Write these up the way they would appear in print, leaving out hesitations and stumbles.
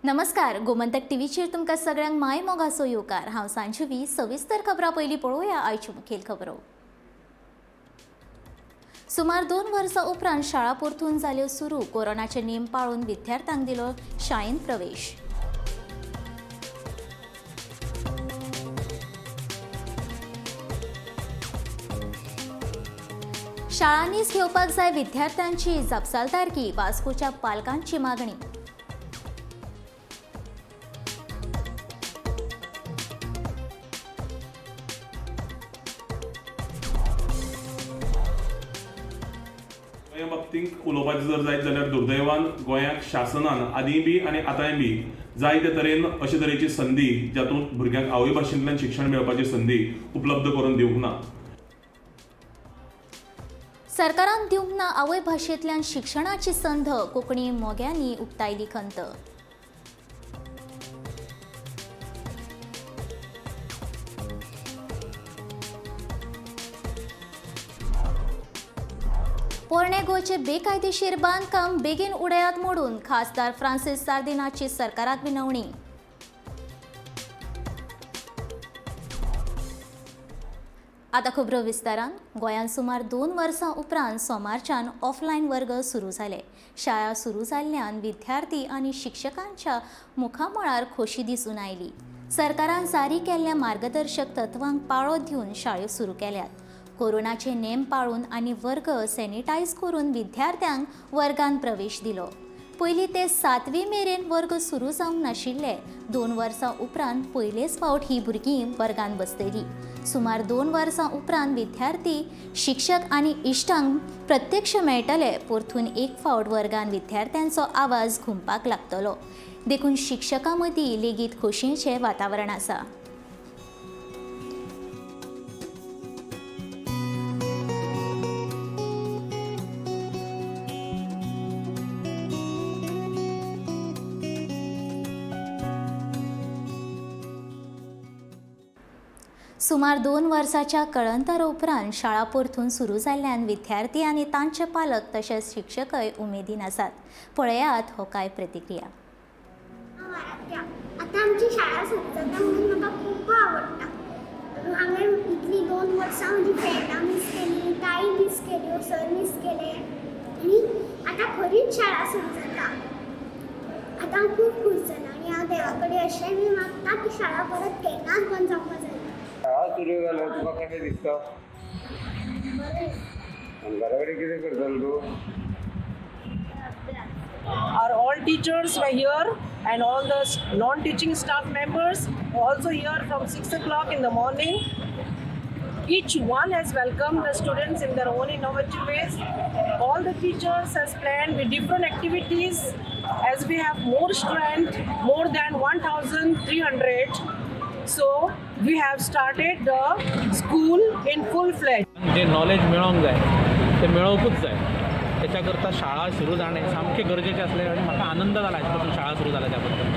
नमस्कार, गोमंतक टीव्हीचेर तुमकां सगळ्यांक माय मोगाचो येवकार. हांव सांजवी. सविस्तर खबरां. पयलीं पळोवया आयच्यो मुखेल खबरो. सुमार 2 वर्सां उपरांत शाळा परतून जाल्यो सुरू. कोरोनाचे नेम पाळून विद्यार्थ्यांक दिलो शाळेंत प्रवेश. शाळांनीच घेवपाक जाय विद्यार्थ्यांची जापसालदारकी, वास्कोच्या पालकांची मागणी. गोंया बाबतींत उलोवपाचें जर जायत जाल्यार दुर्दैवान गोंयाक शासनान आदीं बी आनी आतांय बी जायते तरेन अशे तरेची संदी, जातूंत भुरग्यांक आवय भाशेंतल्यान शिक्षण मेळपाची संदी उपलब्ध करून दिवंक ना. सरकारान दिवंक ना आवय भाशेंतल्यान शिक्षणाची संद, कोंकणी मोग्यांनी उक्तायली खंत. पोरणे गोंयचे बेकायदेशीर बांदकाम बेगीन उडयात मोडून, खासदार फ्रांसीस सार्दिनाची सरकाराक विनवणी. आता खबरो विस्तारान. गोंयांत सुमार 2 वर्सां उपरांत सोमारच्यान ऑफलायन वर्ग सुरू जाले. शाळा सुरू जाल्ल्यान विद्यार्थी आनी शिक्षकांच्या मुखामळार खोशी दिसून आयली. सरकारान जारी केल्ल्या मार्गदर्शक तत्वांक पाळो दिवन शाळो सुरू केल्यात. कोरोनाचे नेम पाळून आनी वर्ग सॅनिटायज करून विद्यार्थ्यांक वर्गांत प्रवेश दिलो. पयलीं ते सातवी मेरेन वर्ग सुरू जावंक नाशिल्ले. 2 वर्सां उपरांत पयलेच फावट ही भुरगीं वर्गांत बसतलीं. सुमार 2 वर्सां उपरांत विद्यार्थी शिक्षक आनी इश्टांक प्रत्यक्ष मेळटले. परतून एक फावट वर्गांत विद्यार्थ्यांचो आवाज घुमपाक लागतलो, देखून शिक्षकां मदीं लेगीत खोशयेचें वातावरण आसा. सुमार 2 वर्साच्या कळंतरा उपरांत शाळा परतून सुरू जाल्ल्यान विद्यार्थी आनी तांचे पालक तशेंच शिक्षकय उमेदीन आसात. पळयात हो काय प्रतिक्रिया. हांव आराध्या. आतां आमची शाळा सुरू जाता म्हणून म्हाका खूब आवडटा. हांवें इतलीं 2 वर्सां म्हजी फ्रेंडां मीस केली, ताई मीस केल्यो, सर मीस केले आनी आतां खरीच शाळा सुरू जाता. आतां हांव खूब खूश जाला आनी हांव देवा कडेन अशें बी मागता की शाळा परत केन्नाच बंद जावपाक जायना. शाळा सुरू जाल्यार तुका कशें दिसता? आनी घरा कडेन कितें करतलो तूं? Our all teachers were here and all the non-teaching staff members also here from 6 o'clock in the morning. Each one has welcomed the students in their own innovative ways. All the teachers has planned with different activities, as we have more strength, more than 1300. So we have started the school in full fledged. J knowledge मेळोंक जाय तें मेळोवंकूच जाय. त्याच्या करता शाळा सुरू जाणें सामकें गरजेचें आसलें आनी म्हाका आनंद जाला आयज पासून शाळा सुरू जाल्या त्या बद्दल.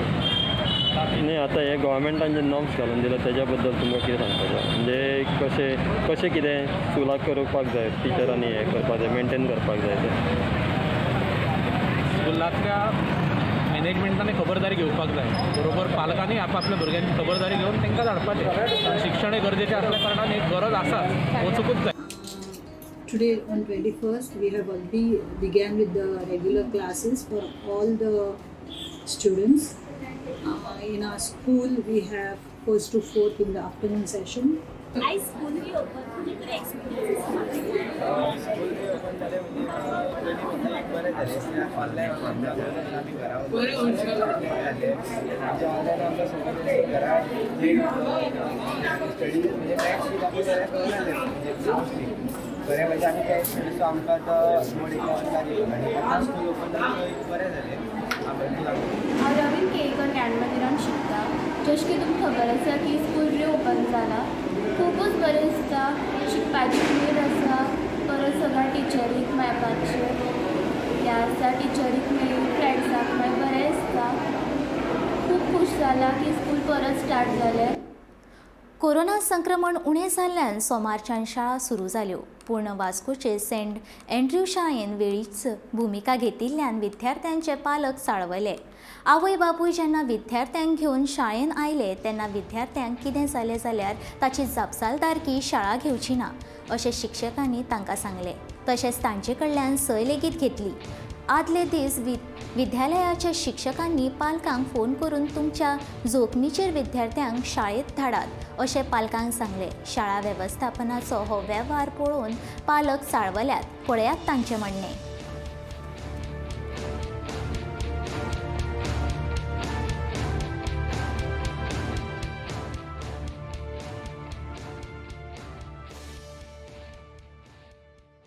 न्ही, आतां हे गोवोरमेंटान जे नॉर्म्स घालून दिला तेज्या बद्दल तुमकां कितें सांगपाचें? म्हणजे कशें कशें कितें स्कुलाक करपाक जाय, टिचरांनी हें करपाक जाय, मेनटेन करपाक जाय तें? स्कुलांतल्या मॅनेजमेंटान खबरदारी घेवपाक जाय, बरोबर पालकांनी आपआपल्या भुरग्यांची खबरदारी घेवन तांकां धाडपाचें, कारण शिक्षण हें गरजेचें आसल्या कारणान एक गरज आसाच, वचुंकूच जाय. Today on 21st, we have already began with the regular classes for all the students. In our school, we have first to fourth in the afternoon session. आयज स्कूल रिओपन, तुजें कितें एक्सपिरियन्स? स्कूल रिओपन जालें म्हणजे पयलीं म्हणजे एक बरें जालें, ऑनलायन जालें. आमी घरा जालें आमचें ऑनलायन, आमकां सगळें घरा स्टडी म्हणजे मॅथ्स बी दाखयता जाल्यार कळनासलें. म्हणजे मोस्टली बरें, म्हणजे आमी ते सो आमकां आतां मोड लागली आनी आतां स्कूल ओपन जालें, तो एक बरें जालें आमकां लागून. हांव रवीन केळकर, ज्ञान मंदिरान शिकता. जशें की तुमकां खबर आसा की स्कूल रिओपन जाला, खुबूच बरें दिसता. शिकपाची उमेद आसा. परत सगळ्या टिचरीक मेळपाचें हें आसा. टिचरीक मेळून फ्रेंड्सांक मागीर बरें दिसता. खूब खूश जाला की स्कूल परत स्टार्ट जालें. कोरोना संक्रमण उणें जाल्ल्यान सोमारच्यान शाळा सुरू जाल्यो. पूण वास्कोचे सेंट एंड्र्यू शाळेन वेळीच भुमिका घेतिल्ल्यान विद्यार्थ्यांचे पालक चाळवले. आवय बापूय जेन्ना विद्यार्थ्यांक घेवन शाळेन आयले तेन्ना विद्यार्थ्यांक कितें जालें जाल्यार ताची जापसालदारकी शाळा घेवची ना अशें शिक्षकांनी तांकां सांगलें. तशेंच तांचे कडल्यान सय लेगीत घेतली. आदले दीस विद्यालयाच्या शिक्षकांनी पालकांक फोन करून तुमच्या जोखमीचेर विद्यार्थ्यांक शाळेंत धाडात अशें पालकांक सांगलें. शाळा वेवस्थापनाचो हो वेव्हार पळोवन पालक चाळवल्यात. पळयात तांचें म्हणणें.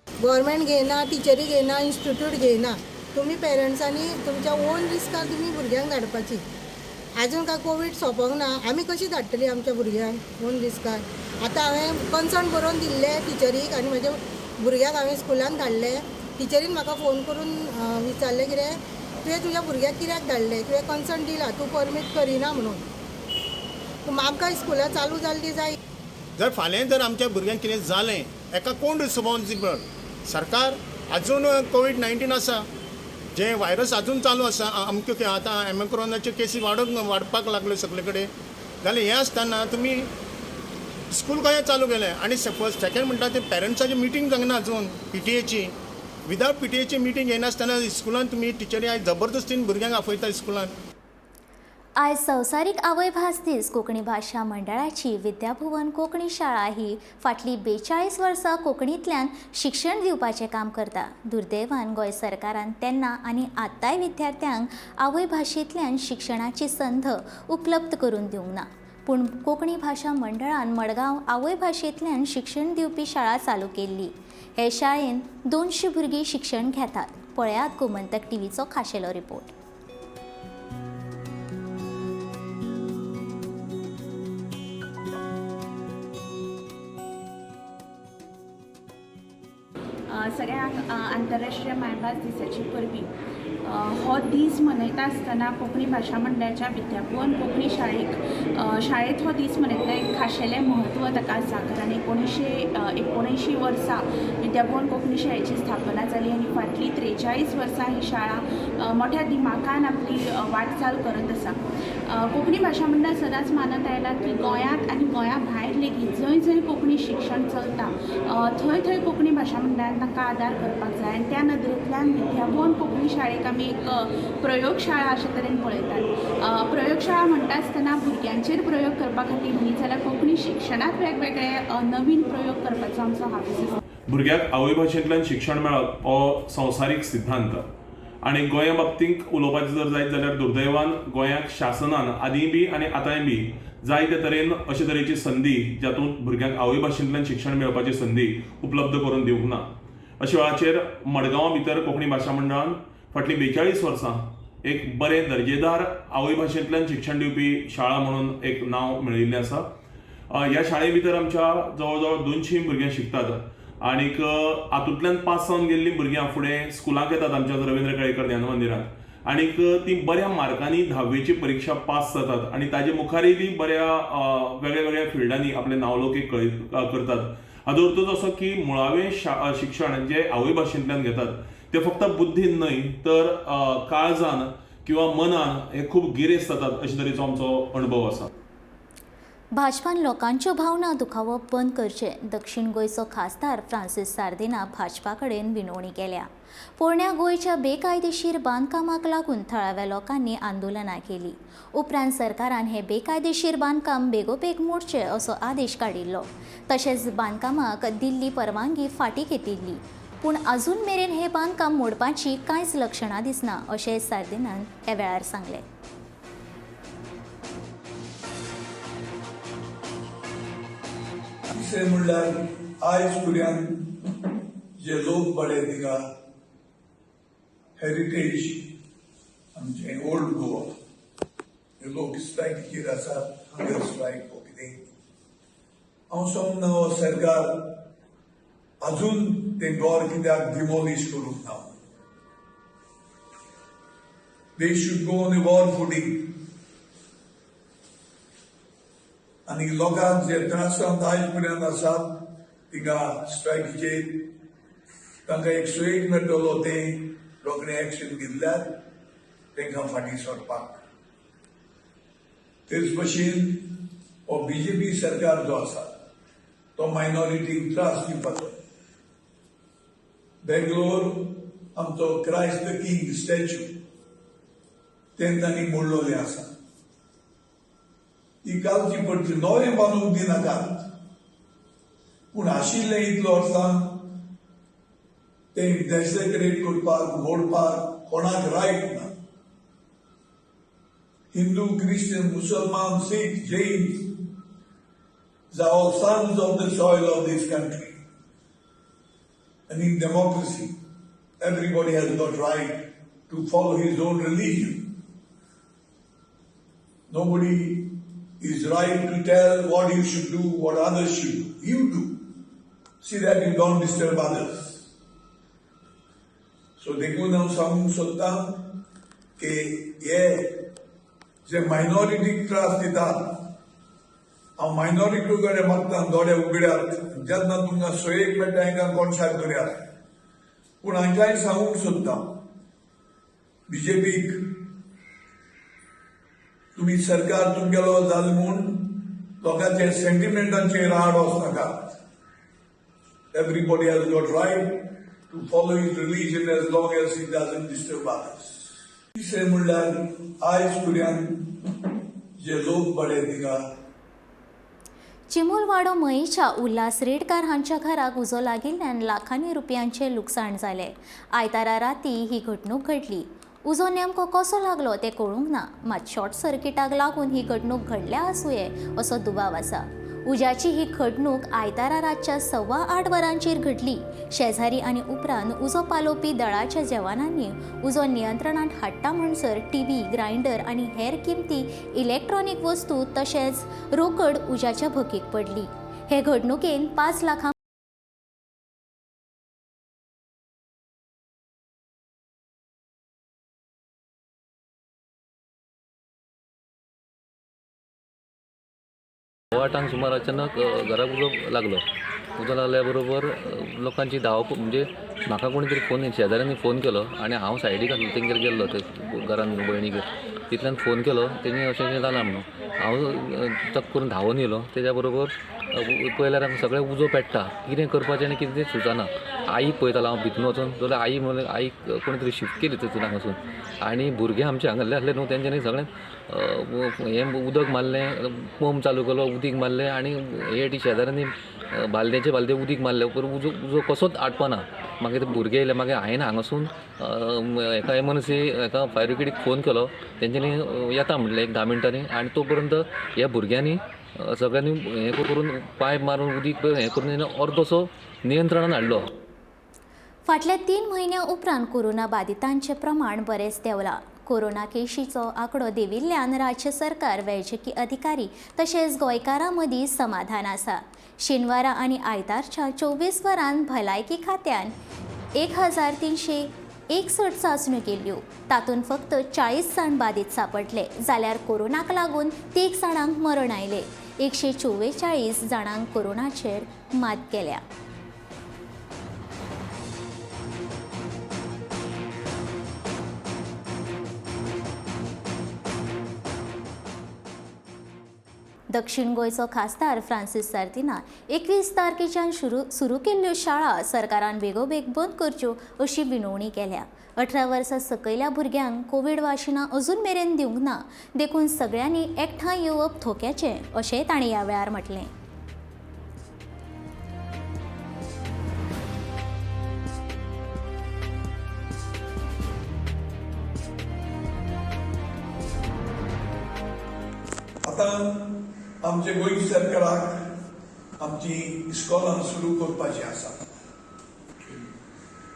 गव्हर्मेंट घेयना, टिचरी घेयना, इन्स्टिट्यूट घेयना. तुमी पेरंट्सांनी तुमच्या ओन रिस्कार तुमी भुरग्यांक धाडपाची. आजून काय कोवीड सोंपोंक ना, आमी कशी धाडटली आमच्या भुरग्यांक ओन रिस्कार? आतां हांवें कन्सर्न बरोवन दिल्लें टिचरीक आनी म्हज्या भुरग्याक हांवें स्कुलान धाडलें. टिचरीन म्हाका फोन करून विचारलें कितें तुवें तुज्या भुरग्याक कित्याक धाडलें, तुवें कन्सर्न दिलां, तूं परमीट करिना म्हणून. आमकां स्कुलां चालू जाल्लीं जाय. जर फाल्यां जर आमच्या भुरग्यांक कितें जालें एका कोण रिस्पॉन्सिबल? सरकार. अजून कोवीड-19 आसा, जे व्हायरस अजून चालू आसा. अमक्यो आतां एमक्रोनाच्यो केसी वाडपाक लागल्यो सगळे कडेन. जाल्यार हें आसतना तुमी स्कूल कशें चालू केलें? आनी फर्स्ट सेकेंड म्हणटा ते पेरंट्साची मिटींग जावंक ना अजून पीटीएची. विदावट पीटीएची मिटींग घेयनासतना स्कुलान तुमी टिचरी आयज जबरदस्तीन भुरग्यांक आपयता स्कुलान. आयज संवसारीक आवयभास दीस. कोंकणी भाशा मंडळाची विद्याभुवन कोंकणी शाळा ही फाटलीं 42 वर्सां कोंकणींतल्यान शिक्षण दिवपाचें काम करता. दुर्दैवान गोंय सरकारान तेन्ना आनी आतांय विद्यार्थ्यांक आवयभाशेंतल्यान शिक्षणाची संद उपलब्ध करून दिवंक ना. पूण कोंकणी भाशा मंडळान मडगांव आवयभाशेंतल्यान शिक्षण दिवपी शाळा चालू केल्ली. हे शाळेन 200 भुरगीं शिक्षण घेतात. पळयात गोमंतक टीव्हीचो खाशेलो रिपोर्ट. सगळ्यांक आंतरराष्ट्रीय मायभास दिसाची परबी. हो दीस मनयता आसतना कोंकणी भाशा मंडळाच्या विद्याभुवन कोंकणी शाळेंत हो दीस मनयतना एक खाशेलें म्हत्व ताका आसा. कारण 1979 वर्सा विद्याभुवन कोंकणी शाळेची स्थापना जाली आनी फाटलीं 43 वर्सां ही शाळा मोठ्या दिमाखान आपली वाटचाल करत आसा. कोंकणी भाशा मंडळ सदांच मानत आयला की गोंयांत आनी गोंया भायर लेगीत जंय जंय कोंकणी शिक्षण चलता थंय थंय कोंकणी भाशा मंडळान तांकां आदार करपाक जाय आनी त्या नदरेंतल्यान विद्याभुवन कोंकणी शाळेक आमी एक प्रयोगशाळा अशे तरेन पळयतात. प्रयोगशाळा म्हणटा आसतना भुरग्यांचेर प्रयोग करपा खातीर न्ही जाल्यार कोंकणी शिक्षणांत वेगवेगळे नवीन प्रयोग करपाचो आमचो हावेस आसा. भुरग्याक आवयभाशेंतल्यान शिक्षण मेळप हो संवसारीक सिद्धांत. आनी गोंया बाबतींत उलोवपाचें जर जायत जाल्यार दुर्दैवान गोंयाक शासनान आदींय बी आनी आतांय बी जायते तरेन अशे तरेची संदी जातूंत भुरग्यांक आवयभाशेंतल्यान शिक्षण मेळपाची संदी उपलब्ध करून दिवंक ना. अशा वेळाचेर मडगांवा भितर कोंकणी भाशा मंडळान फाटलीं 42 वर्सां एक बरें दर्जेदार आवयभाशेंतल्यान शिक्षण दिवपी शाळा म्हणून एक नांव मेळयिल्लें आसा. ह्या शाळे भितर आमच्या जवळ जवळ 200 भुरगीं शिकतात आनीक हातूंतल्यान पास जावन गेल्लीं भुरगीं फुडें स्कुलाक येतात आमच्या रवींद्र केळेकर ज्ञान मंदिरांत आनीक तीं बऱ्या मार्कांनी 10वेची परिक्षा पास जातात आनी ताजे मुखारय ती बऱ्या वेगळ्या वेगळ्या फिल्डांनी आपलें नांवलौकीक करतात. हाजो अर्थूच असो की मुळावें शिक्षण जें आवयभाशेंतल्यान घेतात तें फक्त बुद्धीन न्हय तर काळजान किंवा मनान हे खूब गिरेस्त जातात अशे तरेचो आमचो अणभव आसा. भाजपान लोकांच्यो भावना दुखावप बंद करचें. दक्षिण गोंयचो खासदार फ्रांसीस सार्दिना भाजपा कडेन विनवणी केल्या. पोरण्या गोंयच्या बेकायदेशीर बांदकामाक लागून थळाव्या लोकांनी आंदोलनां केली. उपरांत सरकारान हें बेकायदेशीर बांदकाम बेगोबेग मोडचें असो आदेश काडिल्लो. तशेंच बांदकामाक दिल्ली परवानगी फाटीं घेतिल्ली. पूण अजून मेरेन हें बांदकाम मोडपाची कांयच लक्षणां दिसना अशें सार्दिनान ह्या वेळार सांगलें. तिसरें म्हणल्यार आयज पर्यंत जे लोक बरे थिंगा हेरिटेज आमचें ओल्ड गोवा हे लोक स्ट्रायकीचेर आसात, हंगर स्ट्रायक वो कितें. हांव समजना हो सरकार अजून तें घर कित्याक डिमोलिश करूंक ना. They should go on a war footing. आनी लोकांक जे त्रासांत आयज पर्यंत आसात थिंगा स्ट्रायकीचेर तांकां एक सुयेग मेळटलो ते रोखडे एक्शन घेतल्यार तांकां फाटीं सरपाक. तेच भशेन हो बीजेपी सरकार जो आसा तो मायनॉरिटीक त्रास दिवपाचो. बेंगलोर आमचो क्रायस्ट the king statue तें तांणी मोडलेलें आसा. ही कालची पडची नवें बांदूंक दिनाकात, पूण आशिल्लें इतलो वर्सां तें डेसेक्रेट करपाक मोडपाक कोणाक रायट ना. हिंदू, क्रिश्चन, मुसलमान, Sikh, Jain are all sons of the soil of this country. And in democracy, everybody has got right to follow his own religion. Nobody is right to tell what you should do, what others should do. You do. See that you don't disturb others. So देखून हांव सांगूंक सोदतां की हे जे मायनॉरिटीक त्रास दितात, हांव minority कडेन मागता दोळे उगड्यात, जेन्ना तुमकां सोयेक मेळटा हांकां कोणशाक धरयात. पूण हांकांय सांगूंक सोदता, बीजेपीक तुमी सरकार तुमगेलो जाल म्हूण लोकांचे सेंटिमेंटांचेर आड वचनाकात. Everybody has got right to follow his religion as long as he doesn't disturb others. तिसरें म्हणल्यार आयज पर्यंत जे लोक बरे थिंगा चिमूलवाडो मयेच्या उल्हास रेडकार हांच्या घराक उजो लागिल्ल्यान लाखांनी रुपयांचें लुकसाण जालें. आयतारा राती ही घडणूक घडली. उजो नेमको कसो लागलो तें कळूंक ना, मात शॉर्ट सर्किटाक लागून ही घडणूक घडल्या आसुये असो दुबाव आसा. उज्याची ही घडणूक आयतारा रातच्या 8:15 वरांचेर घडली. शेजारी आनी उपरांत उजो पालोवपी दळाच्या जवानांनी उजो नियंत्रणांत हाडटा म्हणसर टीव्ही, ग्रायंडर आनी हेर किमती इलेक्ट्रॉनीक वस्तू तशेंच रोकड उज्याच्या भकीक पडली. हे घडणुकेन 5 लाखां 8:15 सुमार अचानक घराक उजो लागलो. उजो लागल्या बरोबर लोकांची धांवप, म्हणजे म्हाका कोणी तरी फोन, शेजाऱ्यांनी फोन केलो आनी हांव सायडीक आसलो तेंगेर गेल्लो, ते घरान भयणीगेर, तितल्यान फोन केलो तेणी अशें अशें जालां म्हणून. हांव चक करून धांवून येयलो. तेज्या बरोबर पळयल्यार आमकां सगळें उजो पेट्टा, कितें करपाचें आनी कितें तें सुचना. आईक पळयतालो हांव भितून वचून, जाल्यार आई म्हणलें आईक कोणी तरी शिफ्ट केली थंयसून हांगासून. आनी भुरगे आमचे हांगासरले आसले न्हू, तेंच्यांनी सगळें हें उदक मारलें, पंप चालू केलो, उदीक मारलें आनी हे ती शेजाऱ्यांनी बालद्याचे बालदे उदीक मारले. उपरांत उजो कसोच आटपाना. मागीर ते भुरगे येयले, मागीर हांवें हांगासून एका एमरजन्सी एका फायर ब्रिगेडीक फोन केलो, तेंच्यांनी येता म्हटलें एक 10 मिनटांनी. आनी तो पर्यंत ह्या भुरग्यांनी सगळ्यांनी हें करून पायप मारून उदीक हें करून अर्दोसो नियंत्रणान हाडलो. फाटल्या 3 म्हयन्या उपरांत कोरोना बादितांचें प्रमाण बरेंच देंवलां. कोरोना केशीचो आंकडो देंविल्ल्यान राज्य सरकार, वैजकी अधिकारी तशेंच गोंयकारां मदीं समाधान आसा. शेनवारा आनी आयतारच्या 24 वरांत भलायकी खात्यान 1361 चांचण्यो केल्ल्यो, तातूंत फक्त 40 जाण बादीत सांपडले, जाल्यार कोरोनाक लागून 3 जाणांक मरण आयलें. 144 जाणांक कोरोनाचेर मात केल्या. दक्षिण गोंयचो खासदार फ्रांसीस सार्दिना 21 तारखेच्यान सुरू केल्ल्यो शाळा सरकारान बेगोबेग बंद करच्यो अशी विनवणी केल्या. 18 वर्सां सकयल्या भुरग्यांक कोवीड वाशिनां अजून मेरेन दिवंक ना, देखून सगळ्यांनी एकठांय येवप धोक्याचें अशें ताणें ह्या वेळार म्हटलें. आतां आमचे गोंय सरकाराक आमची इस्कॉलां सुरू करपाची आसा,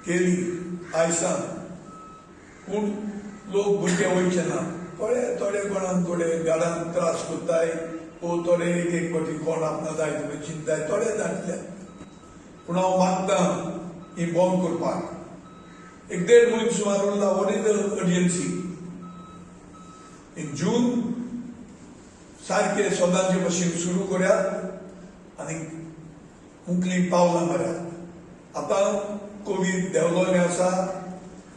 केली आयसान, पूण लोक भुरगे वयचे ना. थोडे थोडे कोणाक थोडे गाडांक त्रास करताय वो थोडे एक एक फावटी कोण आपणा जाय तुमी चिंताय, थोडे धाडले. पूण हांव मागता ही बंद करपाक. एक 1.5 म्हयनो सुमार उरला. What is the urgency? In June सारके सदांचे भशेन सुरू करात आनी मुखली पावलां मारात. आतां कोवीड देंवलोले आसा,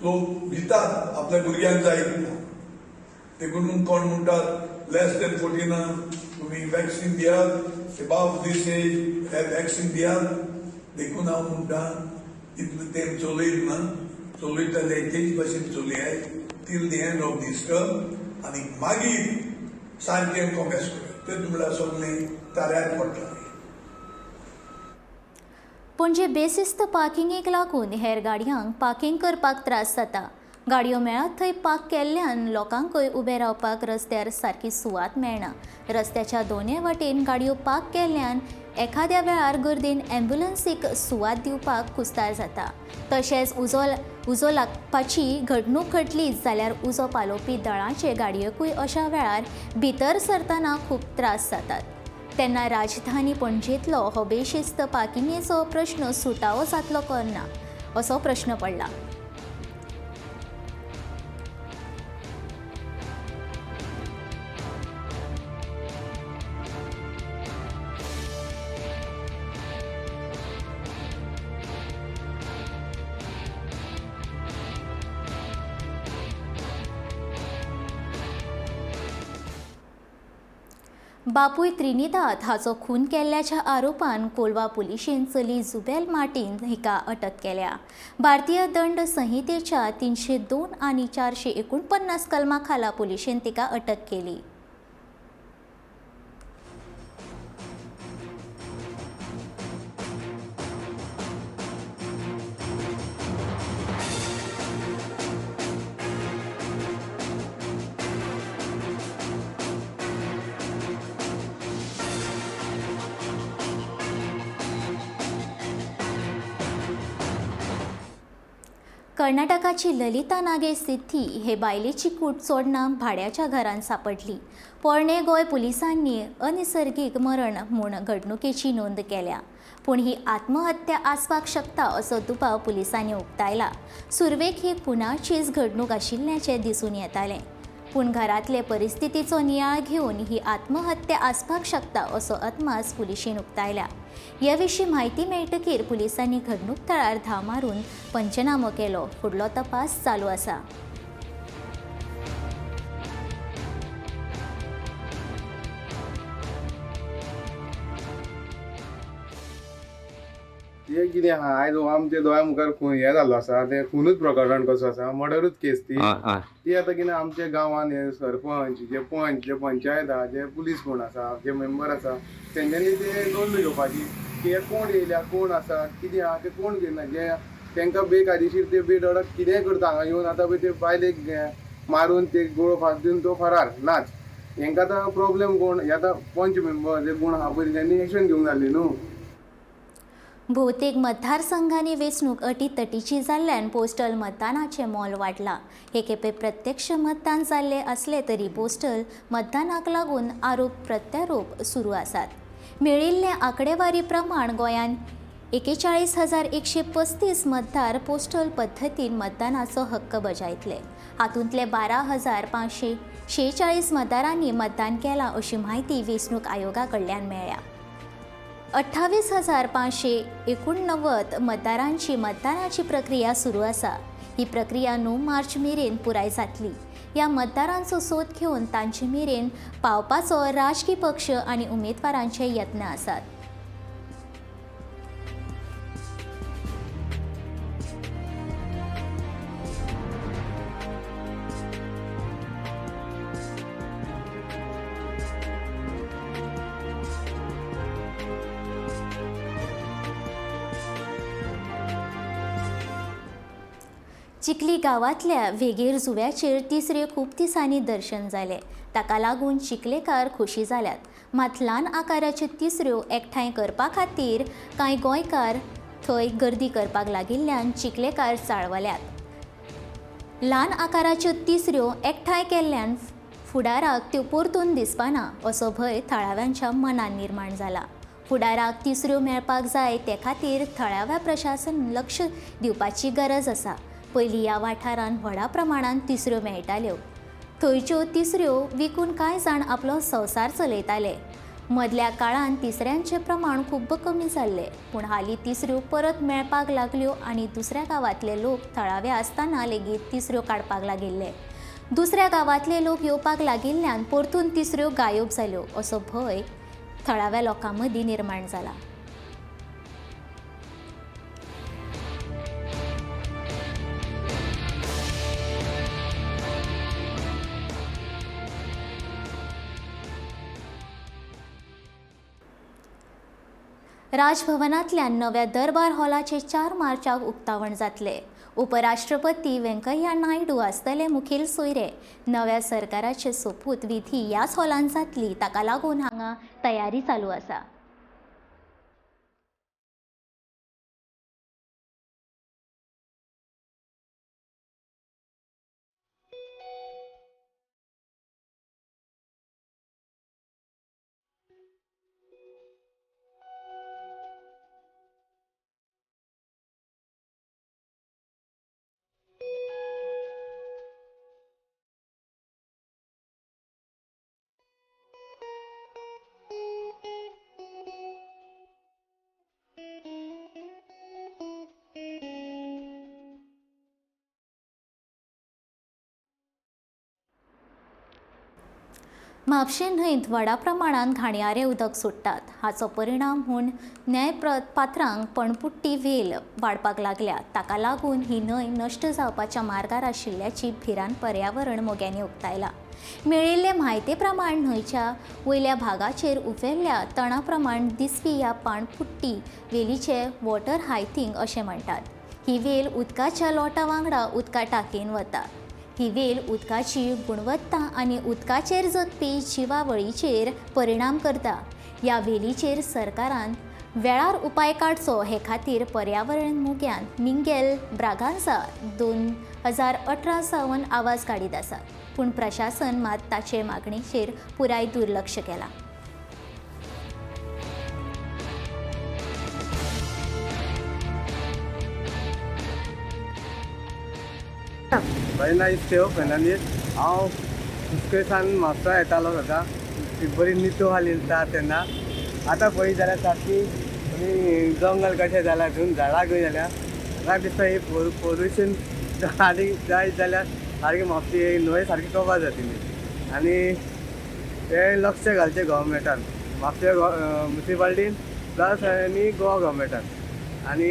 लोक भितात आपल्या भुरग्यांक जायत म्हणून. देखून कोण म्हणटात लेस दॅन 14 तुमी वॅक्सीन दियात, एबाव दीस एज हे वॅक्सीन दियात. देखून हांव म्हणटा इतलें तें चलयत ना, चलयतले तेच भाशेन चलयात till the end of this term आनी मागीर सारकें कोमेस करूया. तें म्हणल्यार सगळें ताऱ्यार पडटलें. पणजे बेशिस्त पार्किंगेक लागून हेर गाडयांक पार्किंग करपाक त्रास जाता. गाडयो मेळत थंय पार्क केल्ल्यान लोकांकय उबे रावपाक रस्त्यार सारकी सुवात मेळना. रस्त्याच्या दोनूय वाटेन गाडयो पार्क केल्ल्यान एखाद्या वेळार गर्देन ॲम्ब्युलन्सीक सुवात दिवपाक कुस्तार जाता. तशेंच उजो लागपाची घडणूक घडली जाल्यार उजो पालोवपी दळाचे गाडयेकूय अशा वेळार भितर सरतना खूब त्रास जातात. तेन्ना राजधानी पणजेंतलो हो बेशिस्त पार्किंगेचो प्रश्न सुटावो जातलो काय ना असो प्रश्न पडला. बापूय त्रिनिदाद हाचो खून केल्ल्याच्या आरोपान कोलवा पुलिशेन चली जुबेल मार्टीन हिका अटक केल्या. भारतीय दंड संहितेच्या 302 आनी 449 कलमा खाला पुलिशेन तिका अटक केली. कर्नाटकाची ललिता नागेश सिद्धी हे बायलेची कूट चोडणा भाड्याच्या घरांत सांपडली. पोरणे गोंय पुलिसांनी अनिसर्गीक मरण म्हूण घडणुकेची नोंद केल्या, पूण ही आत्महत्या आसपाक शकता असो दुबाव पुलिसांनी उक्तायला. सुरवेक ही खुनाचीच घडणूक आशिल्ल्याचें दिसून येतालें, पूण घरांतले परिस्थितीचो नियाळ घेवन ही आत्महत्या आसपाक शकता असो अदमास पुलिशेन उक्तायला. हे विशीं म्हायती मेळटकीर पुलिसांनी घडणूक थळार धांव मारून पंचनामो केलो. फुडलो तपास चालू आसा. हे कितें आहा आयज आमच्या दोळ्या मुखार खून हें जाल्लो आसा, तें खुनूच प्रकरण कसो आसा, मर्डरूच केस ती. ती आतां कितें आमच्या गांवांत हे सरपंच, जे पंच, जे पंचायत आहा, जे पुलीस कोण आसा, जे मेंबर आसा, तेंच्यांनी ते नोंद घेवपाची की हे कोण येयल्या, कोण आसा, कितें आहा तें कोण घेयना. जे तांकां बेकायदेशीर ते बेधडक कितेंय करता हांगा येवन. आतां पळय ते बायलेक मारून ते गोळो फास दिवन तो फरार नाच. हेंकां आतां प्रोब्लेम कोण, हे आतां पंच मेंबर जे कोण आहा पळय तेंच्यांनी एक्शन घेवंक जाल्ली न्हू. भोवतेक मतदारसंघांनी वेंचणूक अटीतटीची जाल्ल्यान पोस्टल मतदानाचें मोल वाडलां. हे खेपे प्रत्यक्ष मतदान जाल्लें आसलें तरी पोस्टल मतदानाक लागून आरोप प्रत्यारोप सुरू आसात. मेळिल्ले आंकडेवारी प्रमाण गोंयांत 41,135 मतदार पोस्टल पद्दतीन मतदानाचो हक्क बजायतले. हातूंतले 12,546 मतदारांनी मतदान केलां अशी म्हायती वेंचणूक आयोगा कडल्यान मेळ्ळ्या. 28,589 मतदारांची मतदानाची प्रक्रिया सुरू आसा. ही प्रक्रिया 9 मार्च मेरेन पुराय जातली. ह्या मतदारांचो सोद घेवन तांचे मेरेन पावपाचो राजकी पक्ष आनी उमेदवारांचे यत्न आसात. चिखली गांवांतल्या वेगेर जुंव्याचेर तिसरे खूब दिसांनी दर्शन जालें. ताका लागून चिखलेकार खोशी जाल्यात. मात ल्हान आकाराच्यो तिसऱ्यो एकठांय करपा खातीर कांय गोंयकार थंय गर्दी करपाक लागिल्ल्यान चिखलेकार चाळवल्यात. ल्हान आकाराच्यो तिसऱ्यो एकठांय केल्ल्यान फुडाराक त्यो परतून दिसपाना असो भंय थळाव्यांच्या मनान निर्माण जाला. फुडाराक तिसऱ्यो मेळपाक जाय ते खातीर थळाव्या प्रशासन लक्ष दिवपाची गरज आसा. पयलीं ह्या वाठारांत व्हडा प्रमाणांत तिसऱ्यो मेळटाल्यो. थंयच्यो तिसऱ्यो विकून कांय जाण आपलो संवसार चलयताले. मदल्या काळांत तिसऱ्यांचें प्रमाण खूब्ब कमी जाल्लें, पूण हालीं तिसऱ्यो परत मेळपाक लागल्यो आनी दुसऱ्या गांवांतले लोक थळावे आसतना लेगीत तिसऱ्यो काडपाक लागिल्ले. दुसऱ्या गांवांतले लोक येवपाक लागिल्ल्यान परतून तिसऱ्यो गायब जाल्यो असो भंय थळाव्या लोकां मदीं निर्माण जाला. राजभवनांतल्यान नव्या दरबार हॉलाचे 4 मार्चाक उक्तावण जातले. उपराष्ट्रपती वेंकय्या नायडू आसतले मुखेल सोयरे. नव्या सरकाराचे सोपूत विधी ह्याच हॉलांत जातली. ताका लागून हांगा तयारी चालू आसा. म्हापशें न्हंयत व्हडा प्रमाणांत घाणयारें उदक सोडटात. हाचो परिणाम म्हूण न्हंयपात्रांक पणपुट्टी वेल वाडपाक लागल्या. ताका लागून ही न्हंय नश्ट जावपाच्या मार्गार आशिल्ल्याची भिरांत पर्यावरण मोग्यांनी उक्तायला. मेळिल्ले म्हायते प्रमाण न्हंयच्या वयल्या भागाचेर उफेल्ल्या तणा प्रमाण दिसपी ह्या पाणपुट्टी वेलीचे वॉटर हायथिंग अशें म्हणटात. ही वेल उदकाच्या लोटा वांगडा उदका टाकयेन वता. ही वेल उदकाची गुणवत्ता आनी उदकाचेर जगपी जिवावळीचेर परिणाम करता. ह्या वेलीचेर सरकारान वेळार उपाय काडचो हे खातीर पर्यावरण मोग्यान मिंगेल ब्रागांझा 2018 सावन आवाज काडीत आसा, पूण प्रशासन मात ताचे मागणेचेर पुराय दुर्लक्ष केलां. Very nice Theo Fernandes. हांव कुस्केसान म्हापसा येतालो सदां, बरी नितो हाली येता तेन्ना. आतां पळयत जाल्यार सारकी जंगल कशें जालां, थंय झाडां खंय जाल्या. म्हाका दिसता ही पोल्युशन आनी जायत जाल्यार सारकी म्हापशी न्हंय सारकी कबार जातली. आनी तें लक्ष घालचें गव्हर्मेंटान, म्हापशे मुन्सिपाल्टीन प्लस आनी गोवा गव्हर्मेंटान. आनी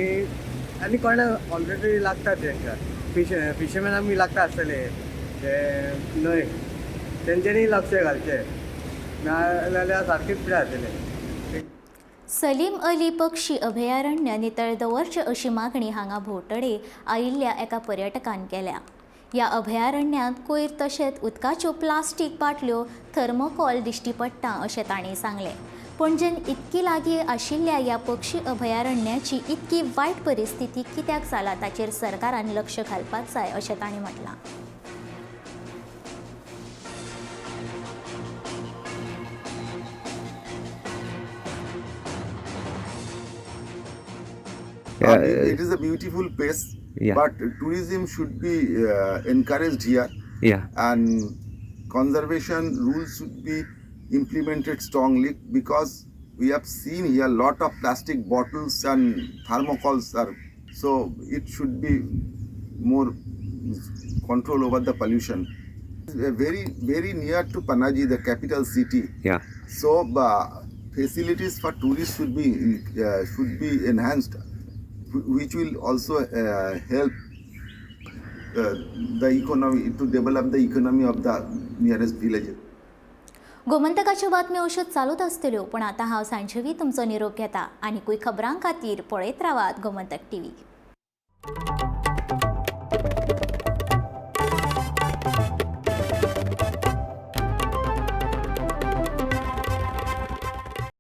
आनी कोणा ऑलरेडी लागता तेंकां फिशरमॅनाक बी लागता आसतले ते न्हंय, तेंच्यांनी लक्ष घालचें, नाजाल्यार सारकें पिड्यार जातलें. सलीम अली पक्षी अभयारण्य नितळ दवरचें अशी मागणी हांगा भोंवतडे आयिल्ल्या एका पर्यटकान केल्या. ह्या अभयारण्यांत कोयर तशेंच उदकाच्यो प्लास्टीक बाटल्यो, थर्मोकॉल दिश्टी पडटा अशें तांणी सांगलें. पणजेन इतकी लागीं आशिल्ल्या ह्या पक्षी अभयारण्याची इतकी वायट परिस्थिती कित्याक जाला ताचेर सरकारान लक्ष घालपाक जाय अशें तांणी म्हटलां. It is a beautiful place, yeah. But tourism should be encouraged here. Yeah. And conservation rules should be implemented strongly, because we have seen here lot of plastic bottles and thermocols are, so it should be more control over the pollution. Very, very near to Panaji, the capital city. Yeah. So facilities for tourists should be enhanced, which will also help the economy, to develop the economy of the nearest villages. गोमंतकाच्यो बातम्यो अश्योच चालूच आसतल्यो, पूण आतां हांव सांजवी तुमचो निरोप घेता. आनीकूय खबरां खातीर पळयत रावात गोमंतक टीव्ही.